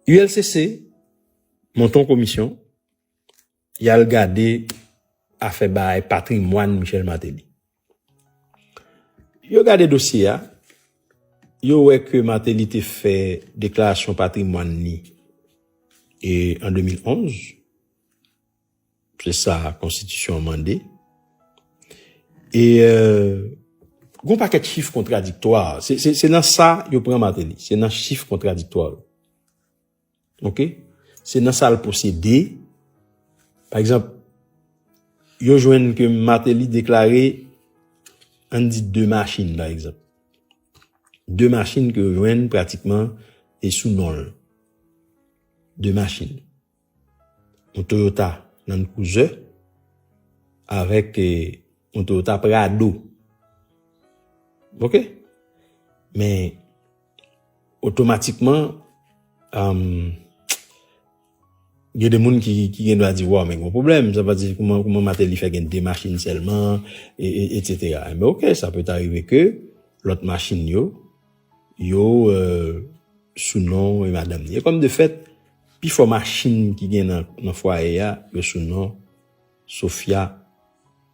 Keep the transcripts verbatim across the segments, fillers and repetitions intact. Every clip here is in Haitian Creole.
U L C C monte yon komisyon, y al gade afè bay patrimwàn Michel Martelly. Yo gade dosye a, yo wè ke Martelly te fè deklarasyon patrimwàn li e an de mil onz. Se sa konstitisyon an mande. E euh, gon pakèt chif kontradiktwa. Se, se, se nan sa yo pran Martelly. Se nan chif kontradiktwa yo. Ok? Se nan sa l posede. Pa egzanp, yo jwenn ke Martelly deklare, ann di de machin, pa egzanp. De machin ke yo jwenn pratikman e sou non l. De machin. Yon Toyota Land Cruiser avèk eh, yon Toyota Prado. Ok? Men, otomatikman, um, gen de moun ki, ki gen dwa di, waw, men gen yon pwoblèm. Sa vle di, kouman, kouman Martelly fè gen de machin sèlman, e, e, etsetera. Enben, ok, sa peut arriver ke lòt machin yo, yo euh, sou non e madanm li. E kòm de fèt, pifò machin ki gen nan, nan fwaye a, yo sou non Sophia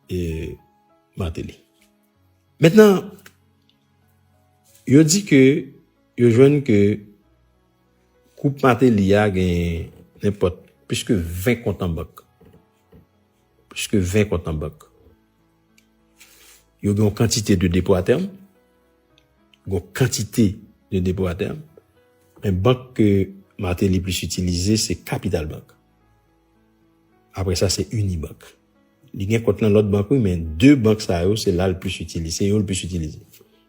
e Martelly. Mentnan, yo di ke yo jwenn ke koup Martelly a gen nenpòt plis ke ven kont an bank. Plis ke ven kont an bank. Yo gen yon kantite de depo a tèm, gen yon kantite de depo a tèm, men bank ke Martelly plis itilize, se Capital Bank. Apre sa, se Unibank. Li gen kont nan lòt bank, wi, men de bank sa yo, se la l plis itilize, se yo l plis itilize.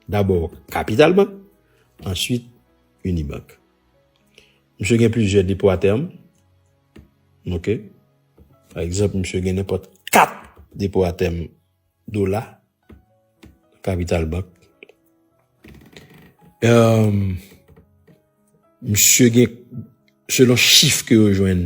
Dabò, Capital Bank, answit, Unibank. Misye gen plizyè depo a tèm. Ok. Pa egzanp, misye gen nenpòt kat depo a tèm dola, Capital Bank. Euh, misye gen, selon chif ke yo jwenn,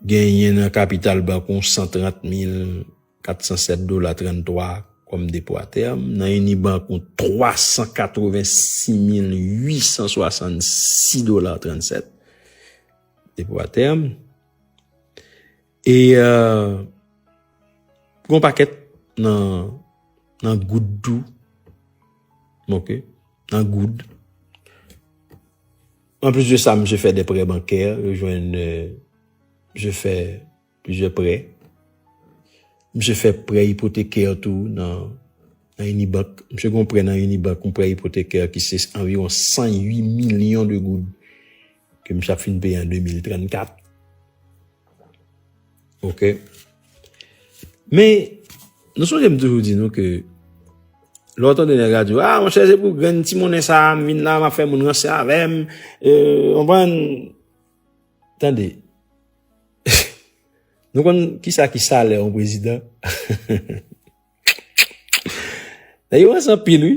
genyen nan Capital Bank yon san trant mil kat san sèt dola tranntwa kòm depo a tèm, nan Unibank yon twa san katrevensis mil uit san swasannsis dola trannsèt depo a tèm. E euh, gon pakèt nan, nan goud tou. Ok. Nan goud. Anplis de sa, misye fè de prè bankè, yo jwenn, euh, misye fè plizyè prè. Misye fè prè ipotekè tou nan, nan Unibank. Misye gon prè nan Unibank, yon prè ipotekè ki se anviwon san uit milyon de goud ke misye ap fin peye an de mil trannkat. Ok. Men, nou sonje m toujou di nou ke lè w tande nèg la di w, ah, monchè, se pou grenn ti monnen sa a, m vin la, m ap fè moun ranse avè m. Euh, konprann? Tande. Nou konn kisa ki salè yon prezidan? Nèg yo ranse anpil, wi.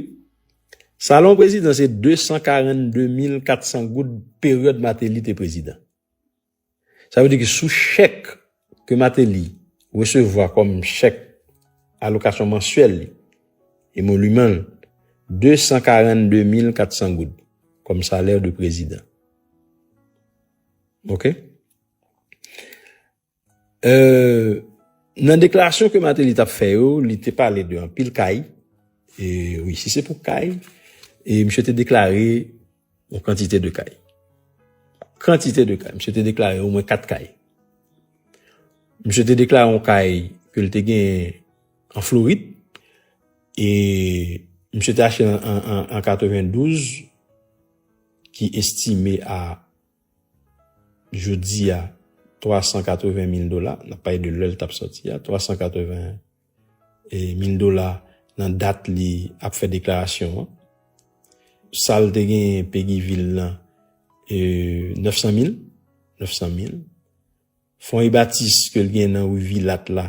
Salè yon prezidan se de san karannde mil kat san goud peryòd Martelly te prezidan. Sa vle di ke sou chèk ke Martelly resevwa kòm chèk alokasyon mansyèl li, emoliman l, de san karannde mil kat san goud kòm salè de prezidan. Ok? Euh, nan deklarasyon ke Martelly t ap fè yo, li te pale de anpil kay. E wi, si se pou kay, e misye te deklare yon kantite de kay. Kantite de kay. Misye te deklare omwen kat kay. Misye te deklare yon kay ke l te genyen an Florid. E misye te achte an, an, an, an katrevendouz, ki estime a jodi a twa san katreven mil dola. N ap pale de lè l t ap sòti a, twa san katreven mil dola nan dat li ap fè deklarasyon an. Sa l te genyen Péguy Ville lan, e, nèf san mil, nèf san mil. Fon e batis ke l gen nan ri Vilat la,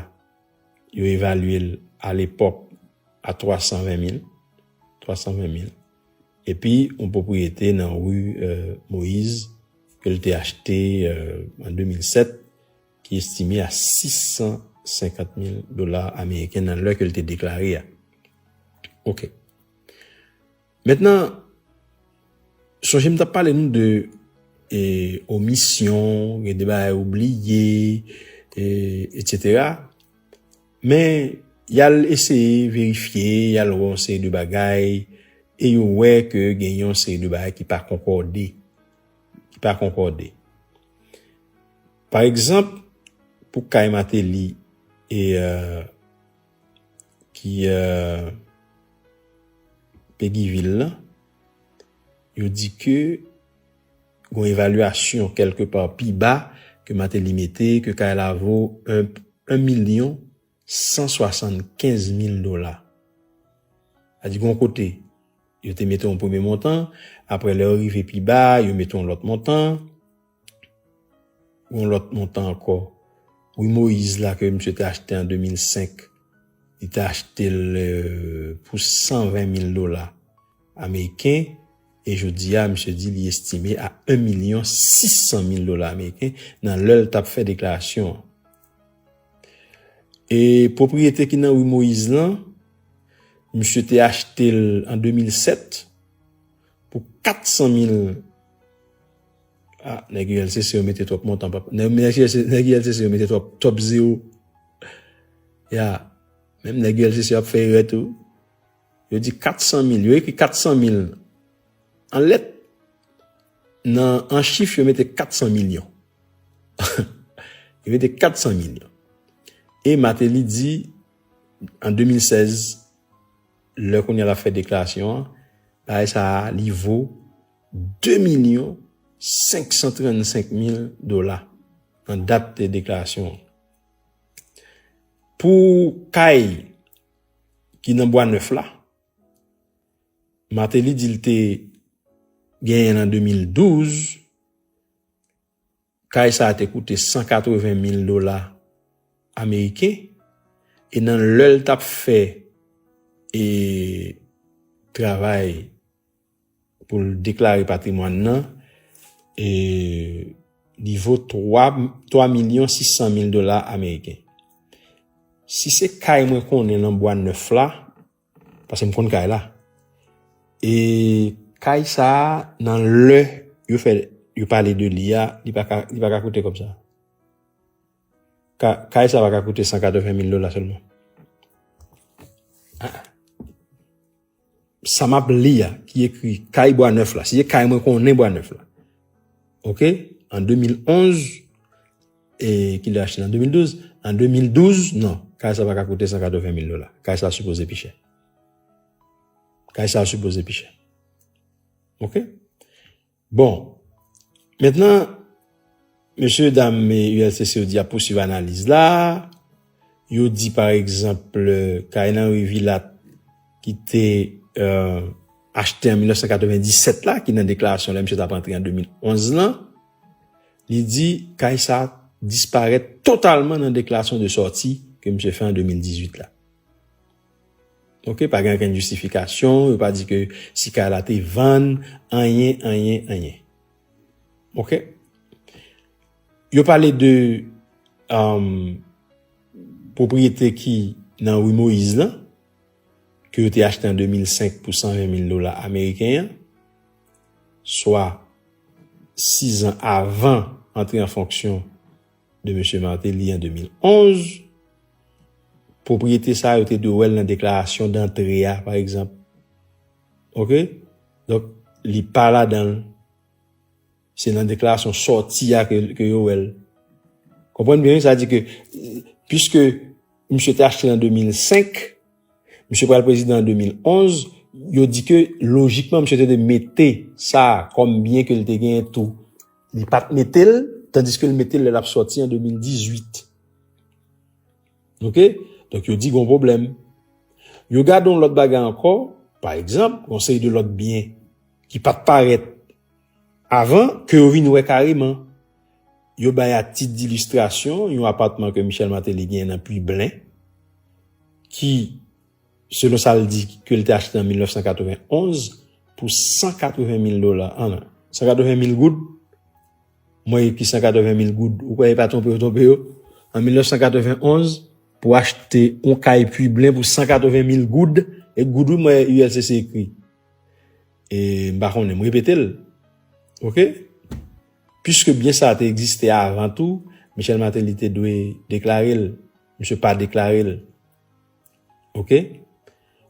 yo evalye l alepòk a twa san ven mil, twa san ven mil. Epi, yon pwopriyete nan ri, euh, Moïse, ke l te achte, euh, an de mil sèt, ki estime a sis san senkant mil dola ameriken nan lè ke l te deklare a. Ok. Mentnan, sonje m t ap pale nou de e, omisyon, gen de bagay ou bliye, e, etsetera. Men, y al eseye verifye, y al wè yon seri de bagay, e yo wè ke gen yon seri de bagay ki pa konkòde. Ki pa konkòde. Pa egzanp, pou kay Martelly e, e, ki, e, Péguy Ville lan, yo di ke gon evalyasyon kèlkepa pi ba ke Martelly mete, ke kay la vo en, en milyon san swasannkenz mil dola. Sa di gon kote, yo te mete yon premye montan, apre lè yo rive pi ba, yo mete yon lòt montan, yon lòt montan ankò. Wi Moyiz la ke misye te achte an de mil senk, li te achte l, e, pou san ven mil dola ameriken, e jodi a, misye di li estime a en milyon sis san mil dola ameriken nan lè l t ap fè deklarasyon an. E pwopriyete ki nan wi Moyiz lan, misye te achte l an de mil sèt pou kat san mil. Ah, nèg U L C C yo mete twòp montan, papa. Nèg, nèg U L C C, nèg U L C C yo mete twòp, twòp zewo. Ya. Menm nèg U L C C yo ap fè erè tou. Yo di kat san mil. Yo ekri kat san mil an lèt. Nan, an chif, yo mete kat san milyon. Yo mete kat san milyon. E Martelly di, an de mil sèz, lè kounye a l ap fè deklarasyon an, bagay sa a, li vo de milyon senk san trannsenk mil dola nan dat de deklarasyon an. Pou kay ki nan Bwa Nèf la, Martelly di l te genyen l an de mil douz, kay sa a te koute san katreven mil dola ameriken, e nan lè l t ap fè, e, travay pou l deklare patrimwàn nan, e, li vo twa, twa milyon sis san mil dola ameriken. Si se kay mwen konnen nan Bwa Nèf la, paske m konn kay la. E kay sa a, nan lè yo fè, yo pale de li a, li pa ka, li pa ka koute kòb sa. Ka, kay sa pa ka koute san katreven mil dola sèlman. Ah. Sa m ap li a, ki ekri kay Bwa Nèf la, si se kay mwen konnen Bwa Nèf la. Oke? An de mil onz, e ki lè achte l an de mil douz, an de mil douz, non, kay sa pa ka koute san katreven mil dola. Kay sa sipoze pi chè. Kay sa sipoze pi chè. Oke? Bon, mentnan, mesye dam U L C C yo di y ap pouswiv analiz la. Yo di, pa egzanp, kay nan ri Vilat ki te, e, achte an mil nèf san katreven disèt la, ki nan deklarasyon lè misye t ap antre an de mil onz lan, li di kay sa disparèt totalman nan deklarasyon de sòti ke misye fè an de mil dizuit la. Oke, pa gen okenn jistifikasyon, yo pa di ke si kay la te vann, anyen, anyen, anyen. Oke? Yo pale de, um, pwopriyete ki nan ri Moyiz lan, ke yo te achte an de mil senk pou san ven mil dola ameriken an, swa sizan avan antre an fonksyon de mesye Martelly an de mil onz. Pwopriyete sa yo te dwe wè l nan deklarasyon dantre a, pa egzanp. Oke? Donk, li pa ladan l. Se nan deklarasyon sòti a ke, ke yo wè l. Konprann byen, wi, sa di ke, piske misye te achte l an de mil senk, misye pral prezidan an de mil onz, yo di ke lojikman misye te dwe mete sa kòm byen ke l te genyen tou. Li pa t mete l, tandiske l mete l lè l ap sòti an de mil dizuit. Oke? Donk, yo di gon pwoblèm. Yo gade yon lòt bagay ankò, pa egzanp, yon seri de lòt byen ki pa t parèt avan, ke yo vin wè kareman. Yo bay a tit dilistrasyon yon apatman ke Michel Martelly genyen nan Pwiblen, ki, selon sa l di, ke l te achte an mil nèf san katreven onz pou san katreven mil dola. Ah non, san katreven mil goud. Mwen ekri san katreven mil goud. Ou kwè yo pa twonpe yo, twonpe yo? An mil nèf san katreven onz, pou achte yon kay Pwiblen pou san katreven mil goud, e goud wi, mwen, U L C C ekri. E m pa konnen, m repete l. Oke? Piske byen sa a te egziste avan tou, Michel Martelly te dwe deklare l. Misye pa deklare l. Oke?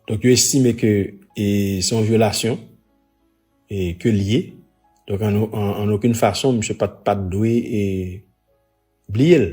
Donk, yo estime ke e, se yon vyolasyon e, ke l ye. Donk, an, an, an okenn fason, misye pa t, pa t dwe e, bliye l.